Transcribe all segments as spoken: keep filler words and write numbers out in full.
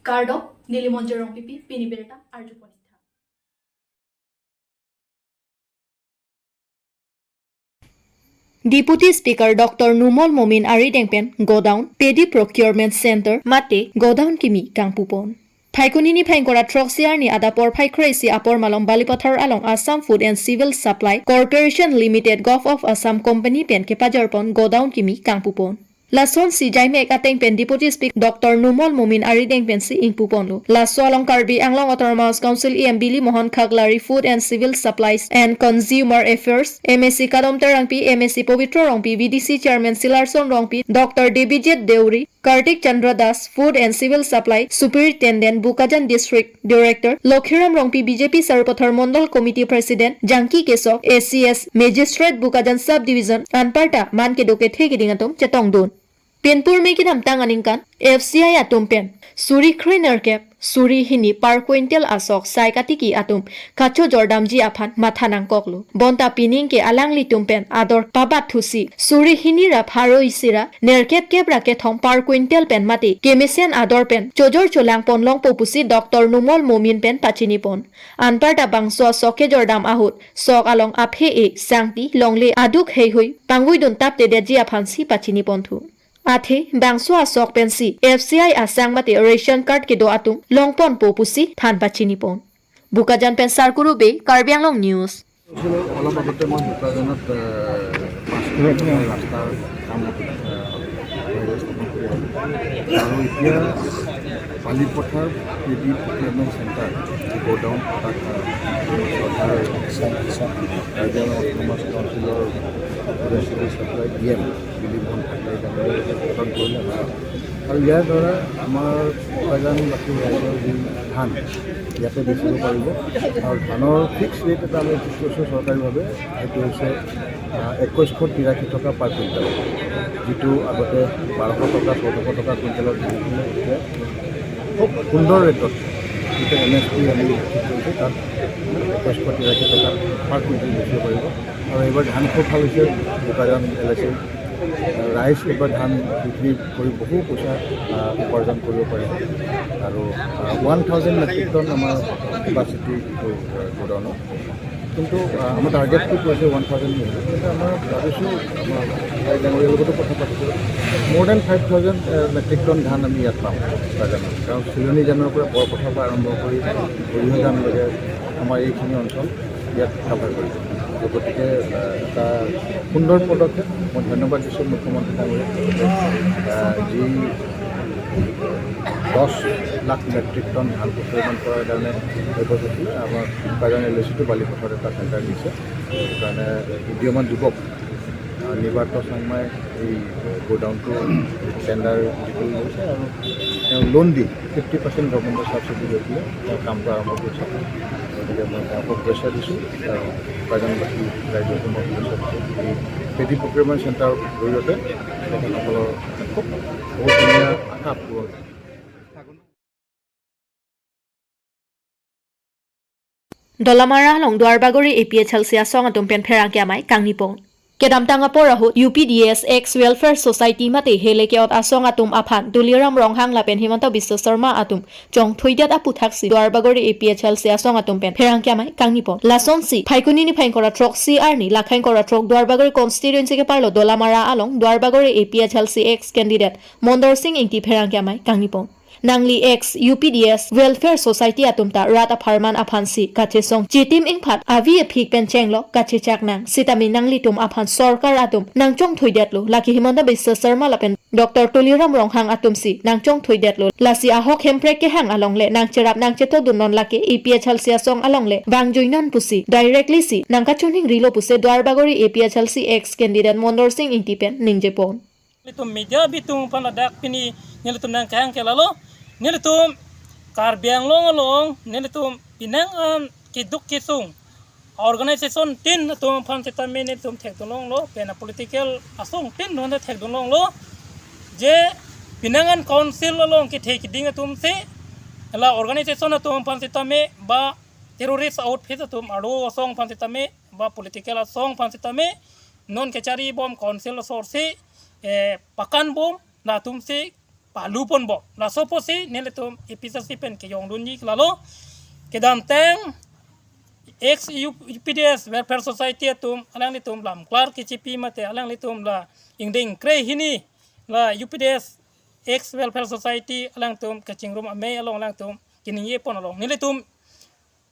Kardom, neli Monjir Rongpipi, pini birta arjupon-ik tha. Deputy Speaker Doctor Numal Momin arideng pen godown, Paddy Procurement Center mate godown kimi kangpupon. Phaikuni niphai ingkoi ra throksi arni adap porphai kre-isi apor malom Balipathar along Assam Food and Civil Supply Corporation Limited, Govt. of Assam Company pen kepajorpon godown kimi kangpupon. Lasonsi jaimek ateng pen Deputy Speaker Doctor Numal Momin arideng pensi ingpuponlo. Laso along Karbi Anglong Autonomous Council E M Bili Mohan Khaklari, Food and Civil Supplies and Consumer Affairs, M A C Kadom Terangpi, M A C Pabitra Rongpi, V D C Chairman Silarson Rongpi, Doctor David J Deuri, Kartik Chandra Das, Food and Civil Supply Superintendent, Bokajan District Director Lokhiram Rongpi, B J P Sarupathar Mondol Committee President Jangki Keso, A C S Magistrate Bokajan Sub Division, anparta man kedo kethe keding atum chetongdun. Pinpur me kedamtang aningkan F C I atum pen suri kre-nerkep, suri hini per quintal asok sai katiki atum kachojordamji aphan matha nangkoklo. Bonta pining ke alanglitum pen ador pabat thusi suri hini ra pharo isi ra nerkep kep ra kethom per quintal pen mate kemesen ador pen chojor cholangpon longpo pusi Doctor Numal Momin pen pachinipon. Anparta bangso asok kejordam ahut sok along aphe-e, sangti, longle aduk heihui pangvuidun taptedetji aphansi pachinipon thu. Athe bangso asok pensi F C I asang mate ration card kedo atum longponpo pusi than pachinipon. Bokajan pen Sarkuru Bey, Karbi Anglong News. অলপ আগতে মই বোকাজানত, আহ, পাঁচ কিলোমিটাৰ ৰাস্তাৰ কাম, আহ, আৰু এতিয়া Balipathar paddy procurement centre, godown, তাত, আহ, চৰকাৰে কাৰ্বি আংলং অট'নমাছ কাউন্সিলৰ food and civil supply D M Dilip Mohan Khaklari ডাঙৰীয়াই উদ্বোধন কৰিলে। আৰু ইয়াৰ দ্বাৰা আমাৰ বোকাজানবাসী ৰাইজৰ যি ধান, ইয়াতে বেচিব পাৰিব। আৰু ধানৰ ফিক্স ৰেট এটা আমি ফিক্স কৰিছোঁ চৰকাৰীভাৱে, সেইটো হৈছে, আহ, একৈছশ তিৰাশী টকা পাৰ কুইণ্টেল। যিটো আগতে বাৰশ টকা, চৈধ্যশ টকা কুইণ্টেলত বিকিছিলে, এতিয়া খুব সুন্দৰ ৰেটত যিটো এম এছ পি আমি ঠিক কৰিছোঁ, তাত একৈছশ তিৰাশী টকা পাৰ কুইণ্টেল বেচিব পাৰিব। আৰু এইবাৰ ধান খুব ভাল হৈছে, বোকাজান এল এ চি ৰাইজ এইবাৰ ধান বিক্ৰী কৰি বহু পইচা, আহ, উপাৰ্জন কৰিব পাৰিব। আৰু, আহ, ওৱান থাউজেণ্ড মেট্ৰিক টন আমাৰ কেপাচিটি যিটো, আহ, গোডাউনৰ, কিন্তু, আহ, আমাৰ টাৰ্গেটটো কৈছে ওৱান থাউজেণ্ড বুলি, কিন্তু আমাৰ ভাবিছোঁ, আমাৰ ভাই ডাঙৰীয়াৰ লগতো কথা পাতিছোঁ, মোৰ দেন ফাইভ থাউজেণ্ড, আহ, মেট্ৰিক টন ধান আমি ইয়াত পাম বোকাজানত। কাৰণ চিলনী জানৰ পৰা বৰপথাৰৰ পৰা আৰম্ভ কৰি বুঢ়ীজানলৈকে আমাৰ এইখিনি অঞ্চল ইয়াত কাভাৰ কৰিব। তো গতিকে, আহ, এটা সুন্দৰ পদক্ষেপ। মই ধন্যবাদ দিছোঁ মুখ্যমন্ত্ৰী ডাঙৰীয়াক। আহ, যি দহ লাখ মেট্ৰিক টন ধান প্ৰকিউৰমেণ্ট কৰাৰ কাৰণে কাৰ্যসূচী আমাৰ বোকাজান এল এ চিটো বালিপথাৰত এটা চেণ্টাৰ দিছে। সেইকাৰণে উদীয়মান যুৱক, আহ, নিবাৰ্ত চাংমাই এই গোডাউনটো টেণ্ডাৰ যিটো লৈছে আৰু তেওঁ লোন দি ফিফটি পাৰ্চেণ্ট গভৰ্ণমেণ্টৰ ছাবচিডি লৈ পেলাই তেওঁ কামটো আৰম্ভ কৰিছে। গতিকে মই তেওঁক শুভেচ্ছা দিছোঁ, আৰু বোকাজানবাসী ৰাইজকো মই শুভেচ্ছা দিছোঁ। এই পেডি প্ৰকিউৰমেণ্ট চেণ্টাৰৰ জৰিয়তে তেখেতসকলৰ খুব বহুত ধুনীয়া আশা পূৰণ হ'ব। Dolamara along Duarbagori A P H L C asong atum pen pherangke amei kangnipon. Kedamtang apor ahut U P D S Ex Welfare Society mate hele ke-ot asong atum aphan Tuliram Ronghang lapen Himanta Biswa Sarma atum chongthuidet aputhaksi Duarbagori A P H L C asong atum pen pherangke amei kangnipon. Lasonsi Phaikuni niphai ingkoi ra throksi arni, lakhai ingkoi ra throk Duarbagori constituency keparlo Dolamara along Duarbagori A P H L C ex candidate Mondor Sing Ingti pherangke amei kangnipon. Nangli ex U P D S Welfare Society atum ta rat apharman aphansi kachesong chitim ingphat avi aphik pen chenglo kachechak nang, sitame nanglitum aphan sorkar atum nangchongthuidetlo, lake Himanta Biswa Sarma lapen Doctor Tuliram Ronghang atumsi nangchongthuidetlo, lasi ahok hemprek kehang alongle nangcherap nangchetodun non, lake A P H L C asong alongle vangjui non pusi directly si nangkachoningrilo pusi Duarbagori A P H L C ex candidate Mondor Sing Ingti pen ningjepon. Nelitum media bitung aphan ladak pini nelitum nangkehang ke lalo, nelitum Karbi Anglong along nelitum pinang an keduk kesung organization tin atum aphan sitame nelitum thekdunlonglo, pen a political asong tin atum ta thekdunlonglo, je pinang an council along kethe keding atumsi, la organization atum aphan sitame ba terrorist outfit atum, arlo asong aphan sitame ba political asong aphan sitame non kacharibom council asorsi, eh, pakanbom, latumsi palu ponbom. Laso apotsi nelitum A P H L C pen kejongdunji ke lalo, kedamtang ex U P D S Welfare Society atum alanglitum lam klar kechipi mate alanglitum la ingdeng kre hini la U P D S ex Welfare Society alangtum kachingrum amei along alangtum keningje pon along nelitum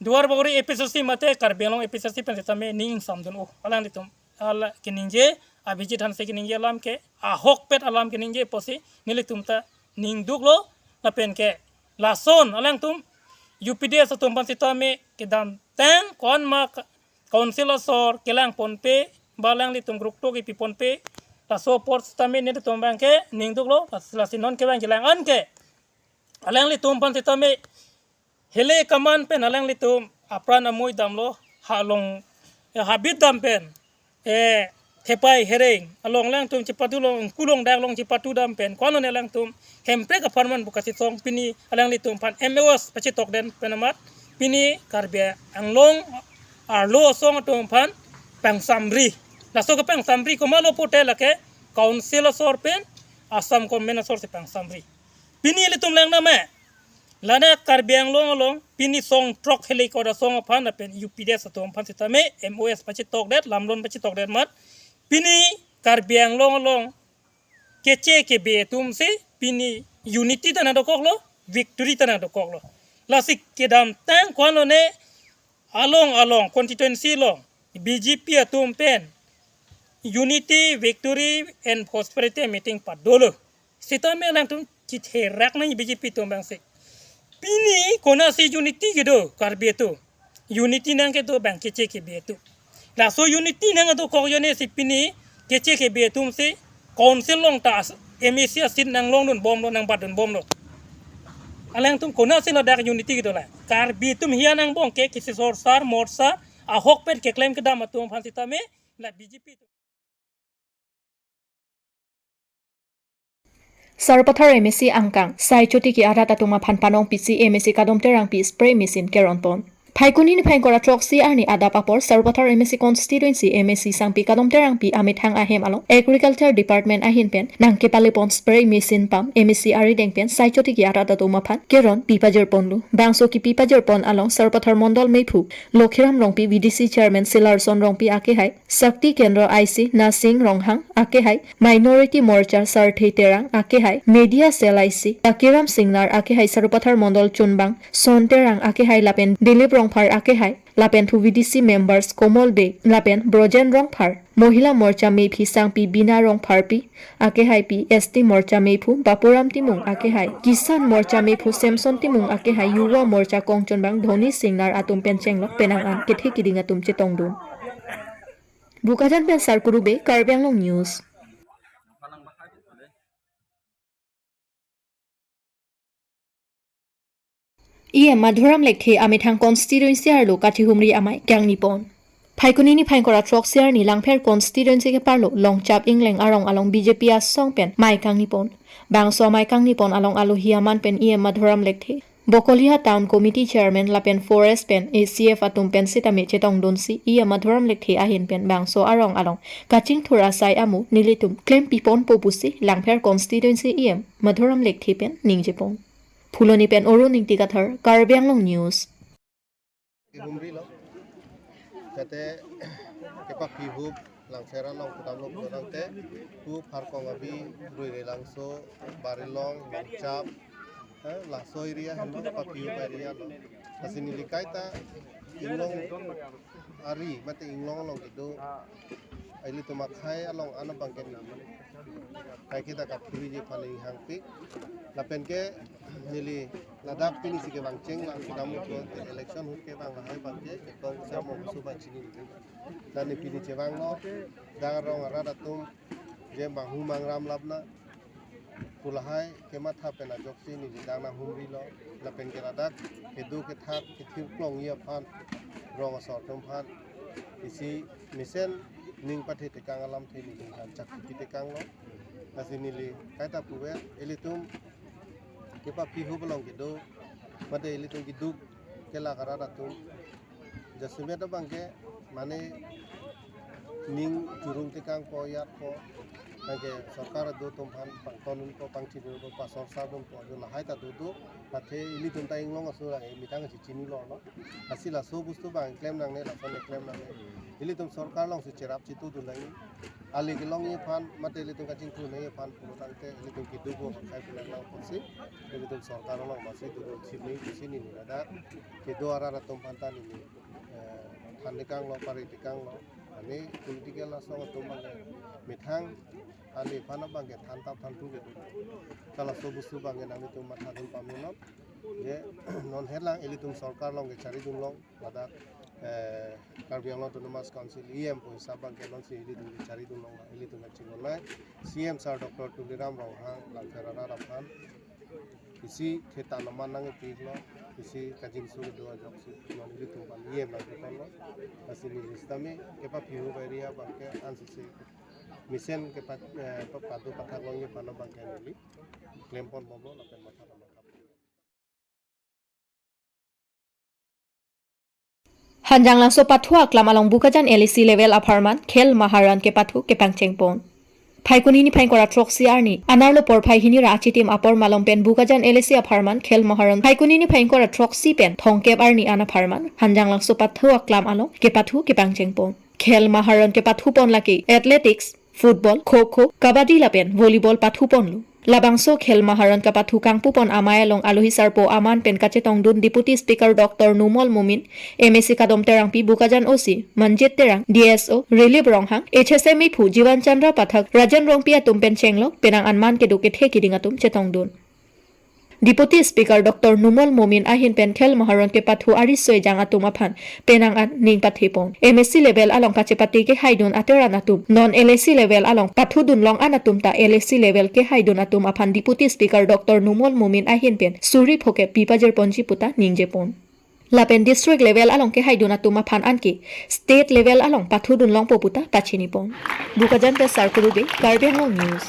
Duarbagori A P H L C mate Karbi Anglong A P H L C pen sitame ning ingsamdun-o alanglitum. Ala keningje, Abhijit Hanse keningje alam ke, ahokpet alam keningje apotsi nelitum ta ning duklo, lapen ke lason alangtum U P D S atum aphan sitame kedamtang ko-an ma ka-, council asor kelang ponpe, ba alanglitum gruk tok ipi ponpe, laso apot sitame nelitum abang ke ning duklo, las-, lasi non ke abang kelang an ke alanglitum aphan sitame hele kaman pen alanglitum apran amui damlo, halong, eh, habit dam pen, eh, thepai hereng along alangtum chepatu long, kulong dak long chepatu dam pen ko-an lone alangtum Hemprek apharman pu kachetong, pini alanglitum aphan M O S pachetok den pen amat pini Karbi Anglong arlo asong atum aphan pangsamri. Laso kepangsamri komatlo pute lake council asor pen Assam government asor si pangsamri. Pini ilitum lang name, lana Karbi Anglong along pini song throk hele koda song aphan lapen U P D S atum aphan sitame M O S pachetok det, lamron pachetok det amat pini Karbi Anglong along keche kebe atum si pini unity ta nangdokoklo, victory ta nangdokoklo. Lasi kedamtang ko-an lone along along constituency along B J P atum pen unity, victory and prosperity meeting padolo. Sitame alangtum chitherak nang B J P atum abang si. Pini konatsi unity kedo Karbi atum? Unity nang kedo abang keche kebe atum. Laso unity nangdokok ajoine si pini keche kebe atum si council along ta as-, M A C aseat nanglongdunbomlo, nangbatdunbomlo. Alangtum konatsi ladak unity kedo la? Karbi atum hian angbong ke kisi sor sar mor sar ahokpet keklem kedam atum aphan sitame la B J P atum. Sarupathar M A C angkang Sai Chotiki arat atum aphan panong pisi M A C Kadom Terangpi spray machine keron pon. Phaikuni niphai ingkoi ra throksi arni adap apor Sarupathar M A C constituency M A C Sangpi Kadom Terangpi amethang ahem along Agriculture Department ahin pen nangkepale pon spray machine pam M A C arideng pen Sai Chotiki arat atum aphan keron pipajir ponlo. Bangso kepipajir pon along Sarupathar Mondol Meiphu Lokhiram Rongpi, V D C Chairman Silarson Rongpi akehai, Shakti Kendra I C Nasing Ronghang akehai, Minority Morcha Sarthe Terang akehai, Media Cell I C Takiram Singnar akehai, Sarupathar Mondol Chunbang Son Terang akehai lapen Dilip Rongphar akehai, lapen thu V D C members Komol Bey lapen Brojen Rongphar, Mohila Morcha Meiphi Sangpi Bina Rongpharpi akehaipi, S T Morcha Meiphu Bapuram Timung akehai, Kisan Morcha Meiphu Samson Timung akehai, Yuva Morcha kongchonbang Dhoni Singnar atum pen chenglok penang an kethe kiding atum chetongdun. Bokajan pen Sarkuru Bey, Karbi Anglong News. E M Madhuram Lekthe amethang constituency arlo kathi humri amei kangni pon. Phaikuni niphai ingkoi ra throksi arni Langpher constituency keparlo Longchap Ingleng arong along B J P asong pen mei kangni pon. Bangso amei kangni pon along alohi aman pen E M Madhuram Lekthe, Bokolia Town Committee Chairman lapen Forest pen A C F atum pen sitame chetongdunsi E M Madhuram Lekthe ahin pen bangso arong along kachingthur asai amu nelitum klempi ponpo pusi Langpher constituency E M Madhuram Lekthe pen ningje pon. Phuloni pen Arun Ingti Kathar, Karbi Anglong News. Humri lo. Kate kepakhi hup Langpher along kedam lo pulo tangte, hu Pharkong abi, Ruirelangso, Barilong, Longchap, eh, laso area henlo kepakhi hup area lo. Lasi neli kaita Inglong ari mate Inglong along kedo ilitum akhei along ano bangke ni kaiketa kapuri je paling hangpik. Lapen ke neli ladak pini si kevang cheng lang kedam lo pulote election ahut kevang lahai bangke ketong sermo su bang chini. Dan ne pini chevanglo, dak arong arat atum je bang humang ram lapna pu lahai kematha pen ajoksi neli dak nanghumri lo. Lapen ke ladak kedo kethak kethir klongji aphan rong asor atum aphan isi mesen ning pathe tekang alamthe neli ningkan chakpi tekang lo. Lasi neli kaita puver, ilitum kepakhi hup along kedo mate ilitum keduk kelak arat atum jasemet abangke mane Ning jurung tekangpo, yatpo, lake sorkar do atum aphan pangton unpo, pangchini unpo, pasor sa unpo, jo lahai ta do do, athe ilitum ta inglong aso ra, eh, methang si chini lo no. Lasi laso bostu abang klem nangne, lason klem nangne. Ilitum sorkar alongsi cherap chitu dun nangji. Ali kelongji aphan, mate ilitum kachingthur nangji aphan, pulo tangte ilitum kedo ko kai pulang lang pusi, ilitum sorkar along masi do do chini, chini ni ada. Kedo arat atum aphan ta neli, eh, than tekanglo, pari tekanglo. Ani political asong atum abang methang, ani aphan abang ke than tap than thu ke. Kala laso bostu abang ke nanglitum matha dun pame non. Je non helang ilitum sorkar along kechari dun long, ladak, eh, Karbi Anglong Autonomous Council E M pu hisap abang ke nonsi ilitum kechari dun long, ilitum kachingon nai. C M sir Doctor Tuliram Ronghang, Langpher arat aphan isi theta naman nangpi lo, isi kajingsu kedo ajoksi non ilitum aphan E M nangpi ponlo. Lasi neli sitame kepaphi ahut area abang ke ansisi mesen kepa, eh, pa, padu pathak longji aphan abang ke neli klem pon bomlo lapen matha tama kap. Hanjanglangso pathu aklam along Bokajan L A C level apharman Khel Maharan kepathu kepangcheng pon. Phaikuni niphai ingkoi ra throksi arni anerlo porphai hini ra achitim apor malom pen Bokajan L A C apharman Khel Maharan Phaikuni niphai ingkoi ra throksi pen thomkep arni an apharman Hanjanglangso pathu aklam along kepathu kepangcheng pon. Khel Maharan kepathu pon lake athletics, football, kho kho, kabaddi lapen volleyball pathu ponlo. Labangso Khel Maharan kepathu kangpu pon amei along alohi sarpo aman pen kachetong dun Deputy Speaker Doctor Numal Momin, M A C Kadom Terangpi, Bokajan O C Manjit Terang, D S O Rilip Ronghang, H S M mephu Jivan Chandra Pathak, Rajan Rongpi atum pen chenglok penang an man kedo kethe keding atum chetong dun. Deputy Speaker Doctor Numal Momin ahin pen Khel Maharan kepathu ariso ejang atum aphan penang an ning pathe pon. M A C level along kachepate kehai dun ateran atum non L A C level along pathu dun long an atum ta L A C level kehai dun atum aphan Deputy Speaker Doctor Numal Momin ahin pen suri phokep pi pajir ponji puta ningje pon. Lapen district level along kehai dun atum aphan anke state level along pathu dun longpo puta pachini pon. Bokajan pen Sarkuru Bey, Karbi Anglong News.